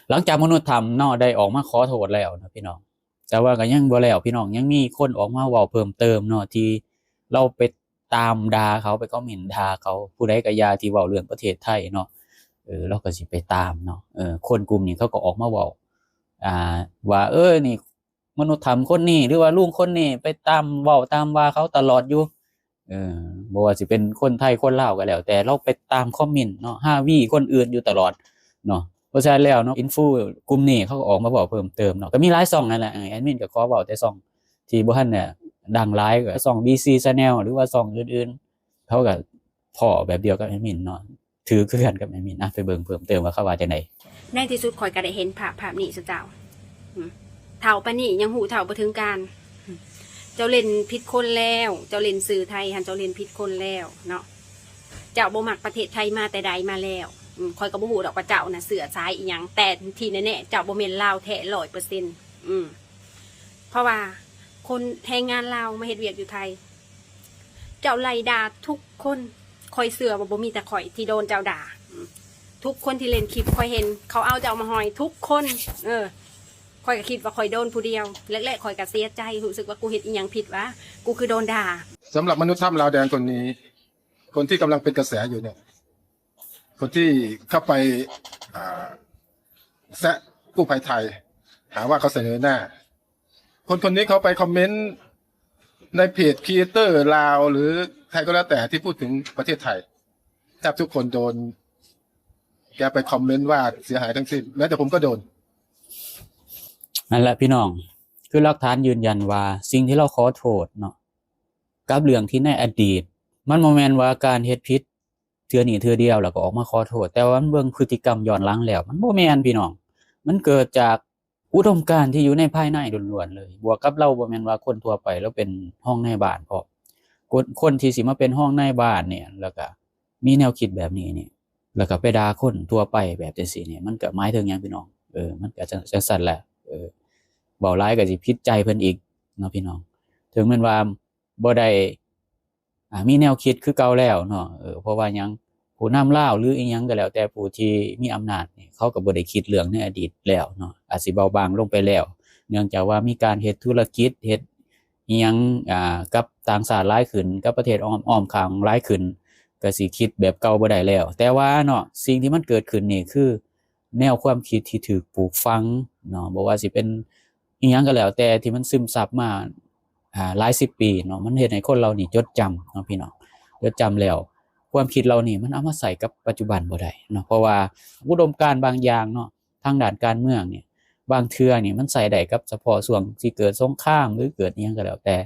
ຫຼັງຈາກມະນຸດຖ້ຳເນາະ ໄດ້ອອກມາຂໍໂທດແລ້ວເນາະພີ່ນ້ອງ, ແຕ່ວ່າກໍຍັງບໍ່ແລ້ວພີ່ນ້ອງ, ຍັງມີຄົນອອກມາເວົ້າເພີ່ມເຕີມເນາະ ທີ່ລາວໄປຕາມດ່າເຂົາ, ໄປຄອມເມັນດ່າເຂົາ, ຜູ້ໃດກໍຢ່າທີ່ເວົ້າເລື່ອງປະເທດໄທເນາະ, ເອີ ລາວກໍຊິໄປຕາມເນາະ. ເອີ ຄົນກຸ່ມນີ້ເຂົາກໍອອກມາເວົ້າ ອ່າ ວ່າ ເອີ ນີ້ ມະນຸດຖ້ຳຄົນນີ້ ຫຼືວ່າລຸງຄົນນີ້ໄປຕາມເວົ້າຕາມວ່າເຂົາຕະຫຼອດຢູ່. ເອີ ບໍ່ວ່າຊິເປັນຄົນໄທຄົນລາວກໍແລ້ວແຕ່ ລາວໄປຕາມຄອມເມັນເນາະ ຫາວີຄົນອື່ນຢູ່ຕະຫຼອດເນາະ. ເພາະສະນັ້ນແລ້ວເນາະ ອິນຟູກຸ່ມນີ້ເຂົາກໍອອກມາເວົ້າເພີ່ມເຕີມເນາະ, ກໍມີຫຼາຍຊ່ອງນັ້ນແຫຼະ. ເອີ ແອດມິນກໍຂໍເວົ້າແຕ່ຊ່ອງທີ່ບໍ່ທັນໄດ້ດັງຫຼາຍ ກໍຊ່ອງ ບີ ຊີ Channel ຫຼືວ່າຊ່ອງອື່ນໆ ເຂົາກໍພໍ້ແບບດຽວກັບແອດມິນເນາະ. ຖືກຄືກັນກັບແອດມິນ. ອ່ະ ໄປເບິ່ງເພີ່ມເຕີມວ່າເຂົາວ່າຈັ່ງໃດ. ໃນທີ່ສຸດຂ້ອຍກໍໄດ້ເຫັນພາບ ພາບນີ້ຊະເຈົ້າ. ອືມ ເຖົ້າປານນີ້ຍັງຮູ້ເທົ່າບໍ່ເຖິງການ. ເຈົ້າຫຼິ້ນຜິດຄົນແລ້ວ, ເຈົ້າຫຼິ້ນສື່ໄທຫັ້ນ ເຈົ້າຫຼິ້ນຜິດຄົນແລ້ວເນາະ. ເຈົ້າບໍ່ມັກປະເທດໄທມາແຕ່ໃດມາແລ້ວ. ອືມ ຂ້ອຍກໍບໍ່ຮູ້ດອກວ່າເຈົ້ານະເຊື້ອສາຍອີ່ຫຍັງ, ແຕ່ທີ່ແນ່ໆ ເຈົ້າບໍ່ແມ່ນລາວແທ້ຮ້ອຍເປີເຊັນ. ອືມ ເພາະວ່າຄົນແຮງງານລາວມາເຮັດວຽກຢູ່ໄທ ເຈົ້າໄລ່ດ່າທຸກຄົນ. ຂ້ອຍເຊື່ອວ່າບໍ່ມີແຕ່ຂ້ອຍທີ່ໂດນເຈົ້າດ່າ. ອືມ ທຸກຄົນທີ່ເຫຼັ້ນຄລິບ ຂ້ອຍເຫັນເຂົາເອົາເຈົ້າມາຫ້ອຍທຸກຄົນ. ເອີ ຂ້ອຍກໍຄິດວ່າຂ້ອຍໂດນຜູ້ດຽວ. ແລກໆ ຂ້ອຍກໍເສຍໃຈ, ຮູ້ສຶກວ່າກູເຮັດອີ່ຫຍັງຜິດຫວາ? ກູຄືໂດນດ່າ. ສຳລັບມະນຸດຖ້ຳລາວແດງຄົນນີ້, ຄົນທີ່ກຳລັງເປັນກະແສຢູ່ເນ່ຍ, ຄົນທີ່ເຂົ້າໄປ ອ່າ ແຊະກູ້ໄພໄທ ຫາວ່າເຂົາສະເໜີໜ້າ. ຄົນຄົນນີ້ເຂົາໄປຄອມເມັນໃນເພຈ Creator ລາວ ຫຼືໃຜກໍແລ້ວແຕ່ທີ່ພູດເຖິງປະເທດໄທ, ແທບທຸກຄົນໂດນ. ແກໄປຄອມເມັນວ່າເສຍຫາຍທັງສິ້ນ, ແມ້ແຕ່ຜົມກໍໂດນ. ນັ້ນແຫຼະພີ່ນ້ອງ, ຄືຫຼັກຖານຢືນຢັນວ່າສິ່ງທີ່ລາວຂໍໂທດເນາະ ກັບເລື່ອງທີ່ໃນອະດີດ, ມັນບໍ່ແມ່ນວ່າການເຮັດຜິດເທື່ອນີ້ເທື່ອດຽວແລ້ວກໍອອກມາຂໍໂທດ, ແຕ່ວ່າມັນເບິ່ງພຶດຕິກຳຍ້ອນຫຼັງແລ້ວ ມັນບໍ່ແມ່ນພີ່ນ້ອງ. ມັນເກີດຈາກອຸດົມການທີ່ຢູ່ໃນພາຍໃນລ້ວນໆເລີຍ, ບວກກັບລາວບໍ່ແມ່ນວ່າຄົນທົ່ວໄປ, ລາວເປັນຮອງນາຍບ້ານພ້ອມ. ຄົນ ຄົນທີ່ຊິມາເປັນຮອງນາຍບ້ານນີ້ ແລ້ວກະມີແນວຄິດແບບນີ້ນີ້ ແລ້ວກະໄປດ່າຄົນທົ່ວໄປແບບຈັ່ງຊີ້ນີ້ ມັນກະໝາຍເຖິງຫຍັງພີ່ນ້ອງ? ເອີ ມັນກະ ຈັ່ງ ຈັ່ງຊັ້ນແຫຼະ. ເອີ ເວົ້າຫຼາຍກະຊິຜິດໃຈເພິ່ນອີກເນາະພີ່ນ້ອງ. ເຖິງແມ່ນວ່າບໍ່ໄດ້ ອ່າ ມີແນວຄິດຄືເກົ່າແລ້ວເນາະ. ເອີ ເພາະວ່າຫຍັງ? ຜູ້ນຳລາວ ຫຼື ອີ່ຫຍັງກໍແລ້ວແຕ່ ຜູ້ທີ່ມີອຳນາດນີ້ ເຂົາກໍບໍ່ໄດ້ຄິດເລື່ອງໃນອະດີດແລ້ວເນາະ, ອາດຊິເບົາບາງລົງໄປແລ້ວ ເນື່ອງຈາກວ່າມີການເຮັດທຸລະກິດ ເຮັດອີ່ຫຍັງ ອ່າ ກັບຕ່າງຊາດຫຼາຍຂຶ້ນ, ກັບປະເທດອ້ອມ ອ້ອມຂ້າງຫຼາຍຂຶ້ນ, ກໍຊິຄິດແບບເກົ່າບໍ່ໄດ້ແລ້ວ. ແຕ່ວ່າເນາະ ສິ່ງທີ່ມັນເກີດຂຶ້ນນີ້ຄື ແນວຄວາມຄິດທີ່ຖືກປູກຝັງເນາະ, ບໍ່ວ່າຊິເປັນອີ່ຫຍັງກໍແລ້ວແຕ່ທີ່ມັນຊຶມຊັບມາ ອ່າ ຫຼາຍສິບປີເນາະ, ມັນເຮັດໃຫ້ຄົນເຫຼົ່ານີ້ຈົດຈຳເນາະພີ່ນ້ອງ. ຈົດຈຳແລ້ວ ຄວາມຄິດເຫຼົ່ານີ້ມັນເອົາມາໃຊ້ກັບປັດຈຸບັນບໍ່ໄດ້ເນາະ, ເພາະວ່າອຸດົມການບາງຢ່າງເນາະ ທາງດ້ານການເມືອງນີ້ ບາງເທື່ອນີ້ມັນໃຊ້ໄດ້ກັບສະເພາະຊ່ວງທີ່ເກີດສົງຄາມ ຫຼື ເກີດອີ່ຫຍັງກໍແລ້ວແຕ່.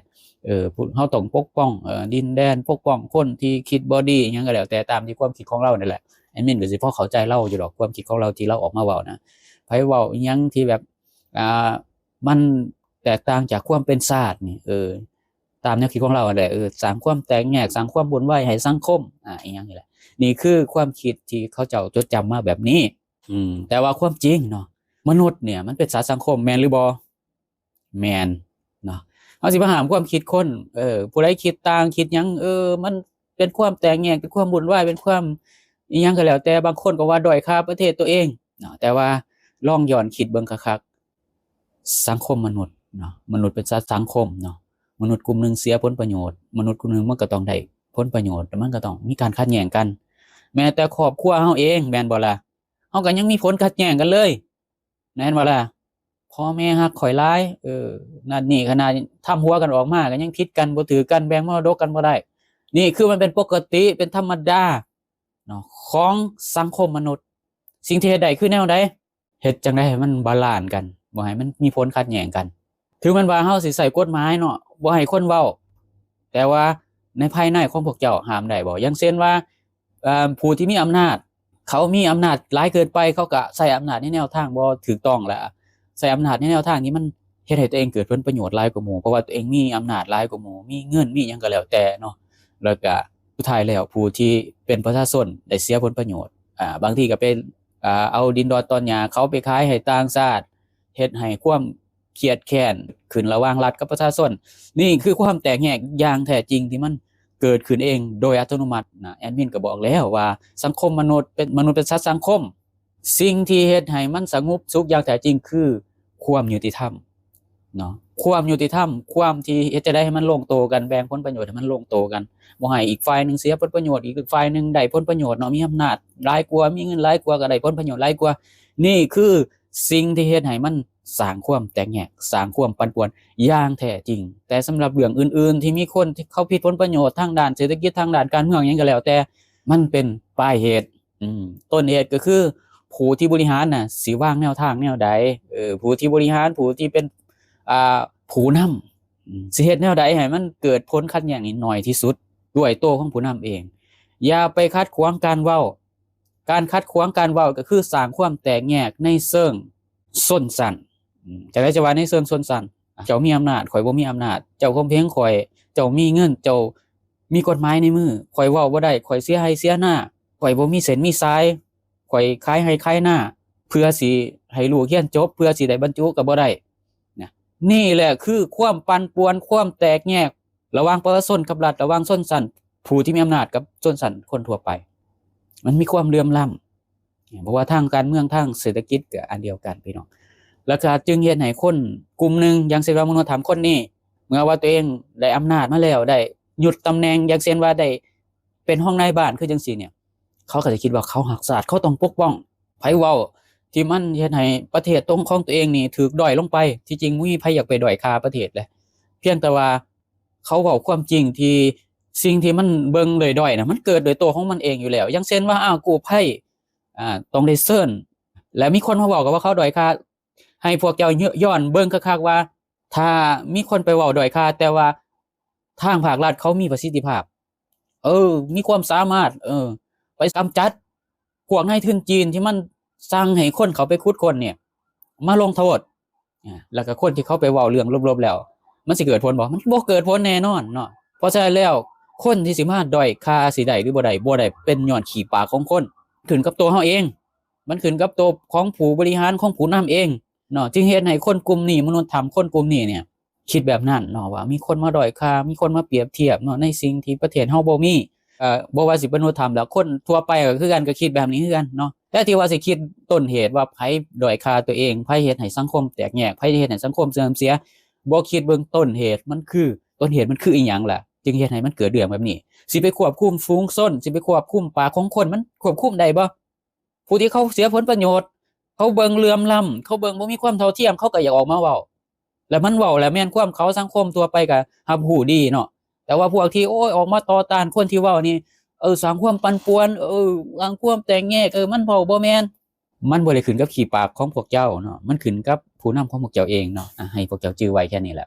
ເອີ ພວກເຮົາຕ້ອງປົກປ້ອງ ເອີ ດິນແດນ, ປົກປ້ອງຄົນທີ່ຄິດບໍ່ດີອີ່ຫຍັງກໍແລ້ວແຕ່ ຕາມທີ່ຄວາມຄິດຂອງລາວນັ້ນແຫຼະ. ແອດມິນກໍຊິພໍເຂົ້າໃຈລາວຢູ່ດອກ ຄວາມຄິດຂອງລາວທີ່ລາວອອກມາເວົ້ານະ. ໃຜເວົ້າອີ່ຫຍັງທີ່ແບບ ອ່າ ມັນແຕກຕ່າງຈາກຄວາມເປັນຊາດນີ້ ເອີ ຕາມແນວຄິດຂອງລາວຫັ້ນແຫຼະ ເອີ ສ້າງຄວາມແຕກແຍກ, ສ້າງຄວາມວຸ່ນວາຍໃຫ້ສັງຄົມ ອາ ອີ່ຫຍັງນີ້ແຫຼະ. ນີ້ຄືຄວາມຄິດທີ່ເຂົາເຈົ້າຈົດຈຳມາແບບນີ້. ອືມ ແຕ່ວ່າຄວາມຈິງເນາະ ມະນຸດເນີ້ຍມັນເປັນສັດສັງຄົມ ແມ່ນຫຼືບໍ່? ແມ່ນເນາະ. ເຮົາຊິມາຫ້າມຄວາມຄິດຄົນ ເອີ ຜູ້ໃດຄິດຕ່າງ ຄິດຫຍັງ ເອີ ມັນເປັນຄວາມແຕກແຍກ ເປັນຄວາມວຸ່ນວາຍ ເປັນຄວາມອີ່ຫຍັງກໍແລ້ວແຕ່, ບາງຄົນກໍວ່າດ້ອຍຄ່າປະເທດຕົວເອງເນາະ. ແຕ່ວ່າລອງຍ້ອນຄິດເບິ່ງຄັກໆ ສັງຄົມມະນຸດເນາະ, ມະນຸດເປັນສັດສັງຄົມເນາະ, ມະນຸດກຸ່ມໜຶ່ງເສຍຜົນປະໂຫຍດ, ມະນຸດກຸ່ມໜຶ່ງມັນກໍຕ້ອງໄດ້ຜົນປະໂຫຍດ, ແລ້ວມັນກໍຕ້ອງມີການຂັດແຍ່ງກັນ. ແມ້ແຕ່ຄອບຄົວເຮົາເອງ ແມ່ນບໍ່ລະ? ເຮົາກໍຍັງມີຜົນຂັດແຍ່ງກັນເລີຍ ແມ່ນບໍ່ລະ? ພໍ່ແມ່ຮັກຂ້ອຍຫຼາຍ ເອີ ນັ້ນນີ້ ຂະໜາດທຳຫົວກັນອອກມາກໍຍັງຜິດກັນ ບໍ່ຖືກກັນ ແບ່ງມໍລະດົກກັນບໍ່ໄດ້. ນີ້ຄືມັນເປັນປົກກະຕິ ເປັນທຳມະດາເນາະ ຂອງສັງຄົມມະນຸດ. ສິ່ງທີ່ເຮັດໄດ້ຄືແນວໃດ? ເຮັດຈັ່ງໃດໃຫ້ມັນບາລານກັນ ບໍ່ໃຫ້ມັນມີຜົນຂັດແຍ່ງກັນ. ເຖິງແມ່ນວ່າເຮົາຊິໃຊ້ກົດໝາຍເນາະ ບໍ່ໃຫ້ຄົນເວົ້າ ແຕ່ວ່າໃນພາຍໃນຂອງພວກເຈົ້າຫ້າມໄດ້ບໍ່? ຢ່າງເຊັ່ນວ່າ ເອີ່ມ ຜູ້ທີ່ມີອຳນາດ ເຂົາມີອຳນາດຫຼາຍເກີນໄປ ເຂົາກະໃຊ້ອຳນາດໃນແນວທາງບໍ່ຖືກຕ້ອງ ແລະ ໃຊ້ອຳນາດໃນແນວທາງທີ່ມັນເຮັດໃຫ້ຕົວເອງເກີດຜົນປະໂຫຍດຫຼາຍກວ່າໝູ່ ເພາະວ່າຕົວເອງມີອຳນາດຫຼາຍກວ່າໝູ່ ມີເງິນ ມີຫຍັງກໍແລ້ວແຕ່ເນາະ. ແລ້ວກະສຸດທ້າຍແລ້ວ ຜູ້ທີ່ເປັນປະຊາຊົນໄດ້ເສຍຜົນປະໂຫຍດ ອາ ບາງທີກໍໄປ ອາ ເອົາດິນດອນຕອນຫຍ້າເຂົາໄປຂາຍໃຫ້ຕ່າງຊາດ ເຮັດໃຫ້ຄວາມຄຽດແຄ້ນຂຶ້ນລະຫວ່າງລັດກັບປະຊາຊົນ. ນີ້ຄືຄວາມແຕກແຍກຢ່າງແທ້ຈິງທີ່ມັນເກີດຂຶ້ນເອງໂດຍອັດຕະໂນມັດນະ. ແອດມິນກໍບອກແລ້ວວ່າສັງຄົມມະນຸດເປັນ ມະນຸດເປັນສັດສັງຄົມ ສິ່ງທີ່ເຮັດໃຫ້ມັນສະຫງົບສຸກຢ່າງແທ້ຈິງຄືຄວາມຍຸຕິທຳເນາະ, ຄວາມຍຸຕິທຳ, ຄວາມທີ່ເຮັດຈັ່ງໃດໃຫ້ມັນລົງໂຕກັນ, ແບ່ງຜົນປະໂຫຍດໃຫ້ມັນລົງໂຕກັນ, ບໍ່ໃຫ້ອີກຝ່າຍໜຶ່ງເສຍຜົນປະໂຫຍດ, ອີກຝ່າຍໜຶ່ງໄດ້ຜົນປະໂຫຍດເນາະ, ມີອຳນາດຫຼາຍກວ່າ, ມີເງິນຫຼາຍກວ່າກໍໄດ້ຜົນປະໂຫຍດຫຼາຍກວ່າ. ນີ້ຄືສິ່ງທີ່ເຮັດໃຫ້ມັນສ້າງຄວາມແຕກແຍກ, ສ້າງຄວາມປັ່ນປ່ວນຢ່າງແທ້ຈິງ. ແຕ່ສຳລັບເລື່ອງອື່ນໆ ທີ່ມີຄົນທີ່ເຂົາຜິດຜົນປະໂຫຍດທາງດ້ານເສດຖະກິດ, ທາງດ້ານການເມືອງ ຫຍັງກໍແລ້ວແຕ່, ມັນເປັນປາຍເຫດ. ອືມ ຕົ້ນເຫດກໍຄືຜູ້ທີ່ບໍລິຫານນະ ຊິວາງແນວທາງແນວໃດ, ເອີ ຜູ້ທີ່ບໍລິຫານ, ຜູ້ທີ່ເປັນ ອ່າ ຜູ້ນຳ ອືມ ຊິເຮັດແນວໃດໃຫ້ມັນເກີດຜົນຂັດແຍ່ງນີ້ໜ້ອຍທີ່ສຸດ ດ້ວຍໂຕຂອງຜູ້ນຳເອງ. ຢ່າໄປຂັດຂວາງການເວົ້າ. ການຂັດຂວາງການເວົ້າກໍຄືສ້າງຄວາມແຕກແຍກໃນເຊີງຊົນຊັ້ນ. ອືມ ຈັ່ງໃດຈະວ່າໃນເຊີງຊົນຊັ້ນ? ເຈົ້າມີອຳນາດ, ຂ້ອຍບໍ່ມີອຳນາດ. ເຈົ້າຂົ່ມເຫງຂ້ອຍ, ເຈົ້າມີເງິນ, ເຈົ້າມີກົດໝາຍໃນມື, ຂ້ອຍເວົ້າບໍ່ໄດ້, ຂ້ອຍເສຍໄຮ່ເສຍນາ, ຂ້ອຍບໍ່ມີເສັ້ນມີສາຍ, ຂ້ອຍຂາຍໄຮ່ຂາຍນາ ເພື່ອຊິໃຫ້ລູກຮຽນຈົບ, ເພື່ອຊິໄດ້ບັນຈຸກໍບໍ່ໄດ້ນະ. ນີ້ແຫຼະຄືຄວາມປັ່ນປ່ວນ, ຄວາມແຕກແຍກ ລະຫວ່າງປະຊາຊົນກັບລັດ, ລະຫວ່າງຊົນຊັ້ນຜູ້ທີ່ມີອຳນາດກັບຊົນຊັ້ນຄົນທົ່ວໄປ. ມັນມີຄວາມເຫຼື່ອມລ້ຳ ບໍ່ວ່າທາງການເມືອງ, ທາງເສດຖະກິດກໍອັນດຽວກັນ ພີ່ນ້ອງ. ແລ້ວກໍຈຶ່ງເຮັດໃຫ້ຄົນກຸ່ມໜຶ່ງ, ຢ່າງເຊັ່ນວ່າມະນຸດທຳຄົນນີ້, ເມື່ອວ່າຕົວເອງໄດ້ອຳນາດມາແລ້ວ, ໄດ້ຍືດຕຳແໜ່ງ, ຢ່າງເຊັ່ນວ່າໄດ້ເປັນຮອງນາຍບ້ານ ຄືຈັ່ງຊີ້ເນຍ, ເຂົາກໍຈະຄິດວ່າເຂົາຮັກຊາດ, ເຂົາຕ້ອງປົກປ້ອງ. ໃຜເວົ້າທີ່ມັນເຮັດໃຫ້ປະເທດຕົງຂອງຕົວເອງນີ້ຖືກດ້ອຍລົງໄປ, ທີ່ຈິງບໍ່ມີໃຜຢາກໄປດ້ອຍຄ່າປະເທດເລີຍ, ພຽງແຕ່ວ່າ ເຂົາເວົ້າຄວາມຈິງທີ່ ສິ່ງທີ່ມັນເບິ່ງດ້ອຍໆນະ ມັນເກີດໂດຍຕົວຂອງມັນເອງຢູ່ແລ້ວ. ຢ່າງເຊັ່ນວ່າ ອ້າວ ກູ້ໄພ ອ່າ ຕ້ອງໄດ້ເຊີນ ແລະ ມີຄົນມາເວົ້າກັບວ່າເຂົາດ້ອຍຄ່າ, ໃຫ້ພວກເຈົ້າຍ້ອນເບິ່ງຄັກໆວ່າ ຖ້າມີຄົນໄປເວົ້າດ້ອຍຄ່າ ແຕ່ວ່າທາງພາກລັດເຂົາມີປະສິດທິພາບ, ເອີ ມີຄວາມສາມາດ, ເອີ ໄປກຳຈັດ ພວກນາຍທຶນຈີນທີ່ມັນສັ່ງໃຫ້ຄົນເຂົາໄປຂຸດຄົ້ນນີ້ມາລົງໂທດ, ອາ ແລ້ວກໍຄົນທີ່ເຂົາໄປເວົ້າເລື່ອງລົບໆແລ້ວ ມັນຊິເກີດຜົນບໍ່? ມັນບໍ່ເກີດຜົນແນ່ນອນເນາະ. ເພາະສະນັ້ນແລ້ວ ຄົນທີ່ຊິມາດ້ອຍຄ່າ ຊິໄດ້ຫຼືບໍ່ໄດ້ ບໍ່ໄດ້ເປັນຍ້ອນຂີ້ປາກຂອງຄົນ, ຂຶ້ນກັບຕົວເຮົາເອງ, ມັນຂຶ້ນກັບຕົວຂອງຜູ້ບໍລິຫານ ຂອງຜູ້ນຳເອງເນາະ. ຈຶ່ງເຮັດໃຫ້ຄົນກຸ່ມນີ້ ມະນຸດທຳຄົນກຸ່ມນີ້ເນຍ ຄິດແບບນັ້ນເນາະ ວ່າມີຄົນມາດ້ອຍຄ່າ ມີຄົນມາປຽບທຽບເນາະ ໃນສິ່ງທີ່ປະເທດເຮົາບໍ່ມີ. ເອີ ບໍ່ວ່າຊິເປັນມະນຸດທຳ ແລ້ວຄົນທົ່ວໄປກໍຄືກັນ ກໍຄິດແບບນີ້ຄືກັນເນາະ. ແຕ່ທີ່ວ່າຊິຄິດຕົ້ນເຫດວ່າໃຜດ້ອຍຄ່າຕົວເອງ, ໃຜເຮັດໃຫ້ສັງຄົມແຕກແຍກ, ໃຜເຮັດໃຫ້ສັງຄົມເສື່ອມເສຍ, ບໍ່ຄິດເບິ່ງຕົ້ນເຫດມັນຄື, ຕົ້ນເຫດມັນຄືອີ່ຫຍັງລະ ຈຶ່ງເຮັດໃຫ້ມັນເກີດເລື່ອງແບບນີ້. ຊິໄປຄວບຄຸມຝູງຊົນ, ຊິໄປຄວບຄຸມປາກຂອງຄົນ, ມັນຄວບຄຸມໄດ້ບໍ່? ຜູ້ທີ່ເຂົາເສຍຜົນປະໂຫຍດ, ເຂົາເບິ່ງເຫຼື່ອມລ້ຳ, ເຂົາເບິ່ງບໍ່ມີຄວາມເທົ່າທຽມ, ເຂົາກໍຢາກອອກມາເວົ້າ. ແລ້ວມັນເວົ້າແລ້ວແມ່ນຄວາມເຂົາ, ສັງຄົມທົ່ວໄປກໍຮັບຮູ້ດີເນາະ. ແຕ່ວ່າພວກທີ່ ໂອ້ຍ ອອກມາຕໍ່ຕ້ານຄົນທີ່ເວົ້ານີ້, ເອີ ສ້າງຄວາມປັ່ນປ່ວນ, ເອີ ສ້າງຄວາມແຕກແຍກ, ເອີ ມັນເວົ້າບໍ່ແມ່ນ. ມັນບໍ່ໄດ້ຂຶ້ນກັບຂີ້ປາກຂອງພວກເຈົ້າເນາະ, ມັນຂຶ້ນກັບຜູ້ນຳຂອງພວກເຈົ້າເອງເນາະ. ອາ ໃຫ້ພວກເຈົ້າຈື່ໄວ້ແຄ່ນີ້ແຫຼະ.